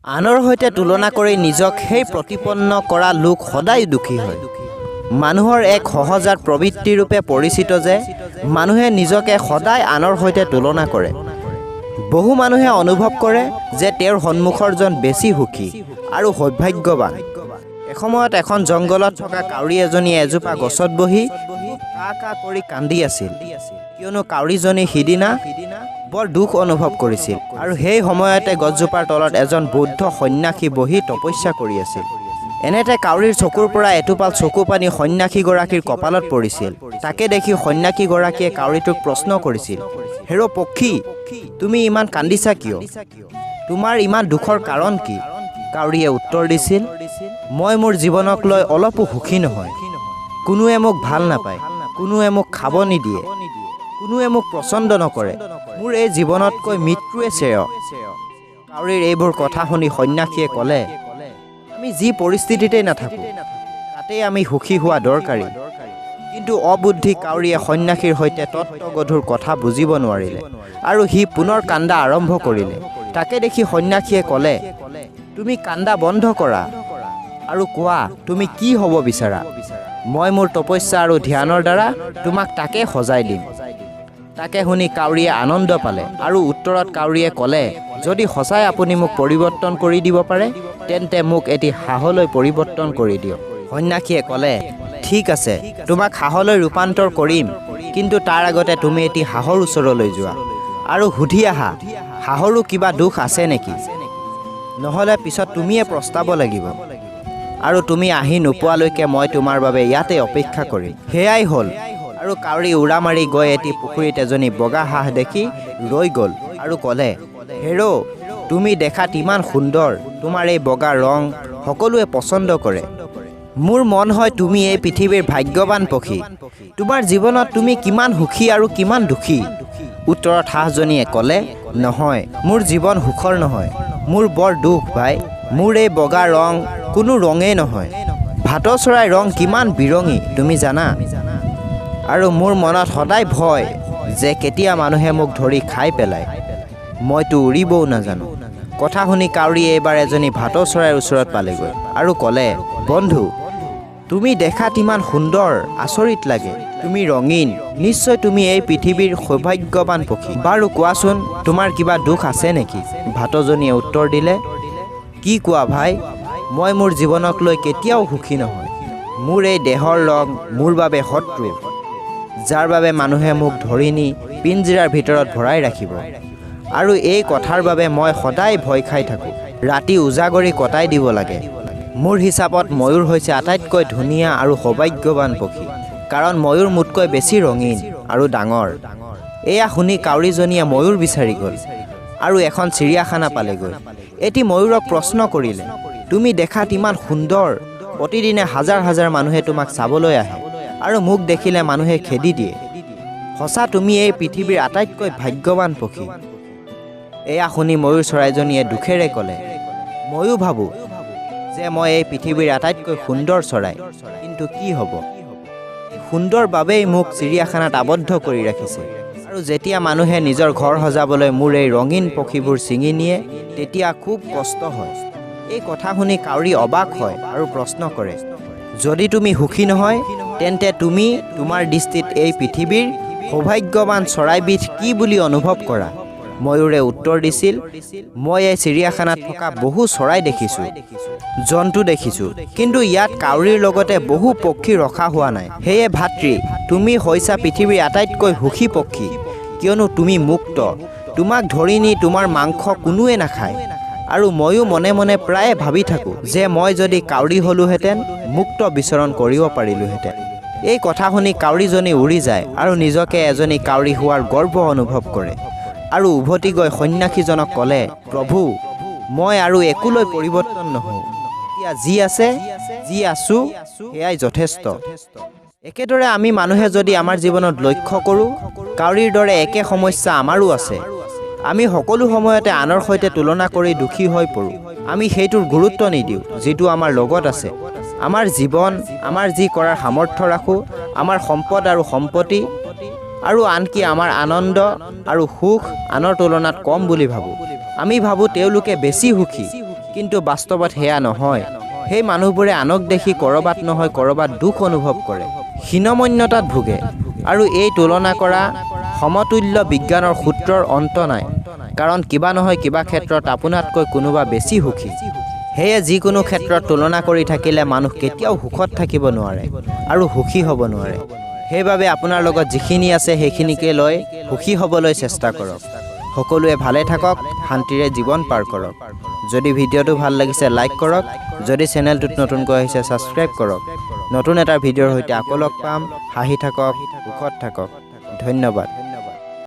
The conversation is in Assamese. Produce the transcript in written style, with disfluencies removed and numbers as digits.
আনৰ সৈতে তুলনা কৰি নিজক সেই প্ৰতিপন্ন কৰা লোক সদায় দুখী হয়। মানুহৰ এক সহজাত প্ৰবৃত্তিৰূপে পৰিচিত যে মানুহে নিজকে সদায় আনৰ সৈতে তুলনা কৰে। বহু মানুহে অনুভৱ কৰে যে তেওঁৰ সন্মুখৰজন বেছি সুখী আৰু সৌভাগ্যৱান। এসময়ত এখন জংঘলত থকা কাউৰী এজনীয়ে এজোপা গছত বহি খুব কা কা কৰি কান্দি আছিল, কিয়নো কাউৰীজনী সিদিনা বৰ দুখ অনুভৱ কৰিছিল আৰু সেই সময়তে গছজোপাৰ তলত এজন বৌদ্ধ সন্ন্যাসী বহি তপস্যা কৰি আছিল। এনেতে কাউৰীৰ চকুৰ পৰা এটোপাল চকুপানী সন্ন্যাসীগৰাকীৰ কপালত পৰিছিল। তাকে দেখি সন্ন্যাসীগৰাকীয়ে কাউৰীটোক প্ৰশ্ন কৰিছিল, হেৰ' পক্ষী, তুমি ইমান কান্দিছা কিয়? তোমাৰ ইমান দুখৰ কাৰণ কি? কাউৰীয়ে উত্তৰ দিছিল, মই মোৰ জীৱনক লৈ অলপো সুখী নহয়। কোনোৱে মোক ভাল নাপায়, কোনোৱে মোক খাব নিদিয়ে, কোনোৱে মোক পচন্দ নকৰে। মোৰ এই জীৱনতকৈ মৃত্যুৱে শ্ৰেয়। কাউৰীৰ এইবোৰ কথা শুনি সন্ন্যাসীয়ে ক'লে, আমি যি পৰিস্থিতিতেই নাথাকোঁ তাতেই আমি সুখী হোৱা দৰকাৰী। কিন্তু অবুদ্ধি কাউৰীয়ে সন্ন্যাসীৰ সৈতে তত্ত্বগধুৰ কথা বুজিব নোৱাৰিলে আৰু সি পুনৰ কান্দা আৰম্ভ কৰিলে। তাকে দেখি সন্ন্যাসীয়ে ক'লে, তুমি কান্দা বন্ধ কৰা আৰু কোৱা তুমি কি হ'ব বিচাৰা। মই মোৰ তপস্যা আৰু ধ্যানৰ দ্বাৰা তোমাক তাকে সজাই দিম। তাকে শুনি কাউৰীয়ে আনন্দ পালে আৰু উত্তৰত কাউৰীয়ে ক'লে, যদি সঁচাই আপুনি মোক পৰিৱৰ্তন কৰি দিব পাৰে তেন্তে মোক এটি হাঁহলৈ পৰিৱৰ্তন কৰি দিয়ক। সন্ন্যাসীয়ে ক'লে, ঠিক আছে, তোমাক হাঁহলৈ ৰূপান্তৰ কৰিম, কিন্তু তাৰ আগতে তুমি এটি হাঁহৰ ওচৰলৈ যোৱা আৰু সুধি আহা হাঁহৰো কিবা দুখ আছে নেকি, নহ'লে পিছত তুমিয়ে প্ৰস্তাব লাগিব আৰু তুমি আহি নোপোৱালৈকে মই তোমাৰ বাবে ইয়াতে অপেক্ষা কৰিম। সেয়াই হ'ল আৰু কাউৰী উৰা মাৰি গৈ এটি পুখুৰীত এজনী বগা হাঁহ দেখি ৰৈ গ'ল আৰু ক'লে, হেৰ', তুমি দেখাত ইমান সুন্দৰ, তোমাৰ এই বগা ৰং সকলোৱে পচন্দ কৰে। মোৰ মন হয় তুমি এই পৃথিৱীৰ ভাগ্যৱান পক্ষী। তোমাৰ জীৱনত তুমি কিমান সুখী আৰু কিমান দুখী? উত্তৰত হাঁহজনীয়ে ক'লে, নহয়, মোৰ জীৱন সুখৰ নহয়, মোৰ বৰ দুখ ভাই। মোৰ এই বগা ৰং কোনো ৰঙেই নহয়। ভাটৌ চৰাইৰ ৰং কিমান বিৰঙী তুমি জানা? আৰু মোৰ মনত সদায় ভয় যে কেতিয়া মানুহে মোক ধৰি খাই পেলায়। মইতো উৰিবও নাজানো। কথা শুনি কাউৰীয়ে এইবাৰ এজনী ভাটৌ চৰাইৰ ওচৰত পালেগৈ আৰু ক'লে, বন্ধু, তুমি দেখাত ইমান সুন্দৰ, আচৰিত লাগে। তুমি ৰঙীন, নিশ্চয় তুমি এই পৃথিৱীৰ সৌভাগ্যৱান পক্ষী। বাৰু কোৱাচোন, তোমাৰ কিবা দুখ আছে নেকি? ভাটৌজনীয়ে উত্তৰ দিলে, কি কোৱা ভাই, মই মোৰ জীৱনক লৈ কেতিয়াও সুখী নহয়। মোৰ এই দেহৰ ৰং মোৰ বাবে শত্ৰু, যাৰ বাবে মানুহে মোক ধৰি নি পিঞ্জিৰাৰ ভিতৰত ভৰাই ৰাখিব আৰু এই কথাৰ বাবে মই সদায় ভয় খাই থাকোঁ। ৰাতি উজাগৰি কটাই দিব লাগে। মোৰ হিচাপত ময়ূৰ হৈছে আটাইতকৈ ধুনীয়া আৰু সৌভাগ্যৱান পক্ষী, কাৰণ ময়ূৰ মোতকৈ বেছি ৰঙীন আৰু ডাঙৰ। এয়া শুনি কাউৰীজনীয়ে ময়ূৰ বিচাৰি গ'ল আৰু এখন চিৰিয়াখানা পালেগৈ। এটি ময়ূৰক প্ৰশ্ন কৰিলে, তুমি দেখাত ইমান সুন্দৰ, প্ৰতিদিনে হাজাৰ হাজাৰ মানুহে তোমাক চাবলৈ আহে আৰু মোক দেখিলে মানুহে খেদি দিয়ে। সঁচা তুমি এই পৃথিৱীৰ আটাইতকৈ ভাগ্যৱান পক্ষী। এয়া শুনি ময়ূৰ চৰাইজনীয়ে দুখেৰে ক'লে, ময়ো ভাবোঁ যে মই এই পৃথিৱীৰ আটাইতকৈ সুন্দৰ চৰাই, কিন্তু কি হ'ব, সুন্দৰ বাবেই মোক চিৰিয়াখানাত আবদ্ধ কৰি ৰাখিছে। আৰু যেতিয়া মানুহে নিজৰ ঘৰ সজাবলৈ মোৰ এই ৰঙীন পক্ষীবোৰ ছিঙি নিয়ে তেতিয়া খুব কষ্ট হয়। এই কথা শুনি কাউৰী অবাক হয় আৰু প্ৰশ্ন কৰে, যদি তুমি সুখী নহয় তেন্তে তুমি তোমাৰ দৃষ্টিত এই পৃথিৱীৰ সৌভাগ্যৱান চৰাইবিধ কি বুলি অনুভৱ কৰা? ময়ূৰে উত্তৰ দিছিল, মই এই চিৰিয়াখানাত থকা বহু চৰাই দেখিছোঁ, জন্তু দেখিছোঁ, কিন্তু ইয়াত কাউৰীৰ লগতে বহু পক্ষী ৰখা হোৱা নাই। সেয়ে ভাতৃ, তুমি হৈছা পৃথিৱীৰ আটাইতকৈ সুখী পক্ষী, কিয়নো তুমি মুক্ত। তোমাক ধৰি নি তোমাৰ মাংস কোনোৱে নাখায়। আৰু ময়ো মনে মনে প্ৰায়ে ভাবি থাকোঁ যে মই যদি কাউৰী হ'লোহেঁতেন মুক্ত বিচৰণ কৰিব পাৰিলোহেঁতেন। এই কথা শুনি কাউৰীজনী উৰি যায় আৰু নিজকে এজনী কাউৰী হোৱাৰ গৰ্ব অনুভৱ কৰে আৰু উভতি গৈ সন্ন্যাসীজনক ক'লে, প্ৰভু, মই আৰু একোলৈ পৰিৱৰ্তন নহওঁ। এতিয়া যি আছে, যি আছোঁ, সেয়াই যথেষ্ট। একেদৰে আমি মানুহে যদি আমাৰ জীৱনত লক্ষ্য কৰোঁ, কাউৰীৰ দৰে একে সমস্যা আমাৰো আছে। আমি সকলো সময়তে আনৰ সৈতে তুলনা কৰি দুখী হৈ পৰোঁ। আমি সেইটোৰ গুৰুত্ব নিদিওঁ যিটো আমাৰ লগত আছে। আমাৰ জীৱন, আমাৰ যি কৰাৰ সামৰ্থ্য ৰাখোঁ, আমাৰ সম্পদ আৰু সম্পত্তি আৰু আনকি আমাৰ আনন্দ আৰু সুখ আনৰ তুলনাত কম বুলি ভাবোঁ। আমি ভাবোঁ তেওঁলোকে বেছি সুখী, কিন্তু বাস্তৱত সেয়া নহয়। সেই মানুহবোৰে আনক দেখি ক'ৰবাত নহয় ক'ৰবাত দুখ অনুভৱ কৰে, হীনমন্যতাত ভোগে। আৰু এই তুলনা কৰা সমতুল্য বিজ্ঞানৰ সূত্ৰৰ অন্ত নাই, কাৰণ কিবা নহয় কিবা ক্ষেত্ৰত আপোনাতকৈ কোনোবা বেছি সুখী। সেয়ে যিকোনো ক্ষেত্ৰত তুলনা কৰি থাকিলে মানুহ কেতিয়াও সুখত থাকিব নোৱাৰে আৰু সুখী হ'ব নোৱাৰে। সেইবাবে আপোনাৰ লগত যিখিনি আছে সেইখিনিকে লৈ সুখী হ'বলৈ চেষ্টা কৰক। সকলোৱে ভালে থাকক, শান্তিৰে জীৱন পাৰ কৰক। যদি ভিডিঅ'টো ভাল লাগিছে, লাইক কৰক। যদি চেনেলটোত নতুনকৈ আহিছে, ছাবস্ক্ৰাইব কৰক। নতুন এটা ভিডিঅ'ৰ সৈতে আকৌ লগ পাম। হাঁহি থাকক, সুখত থাকক। ধন্যবাদ।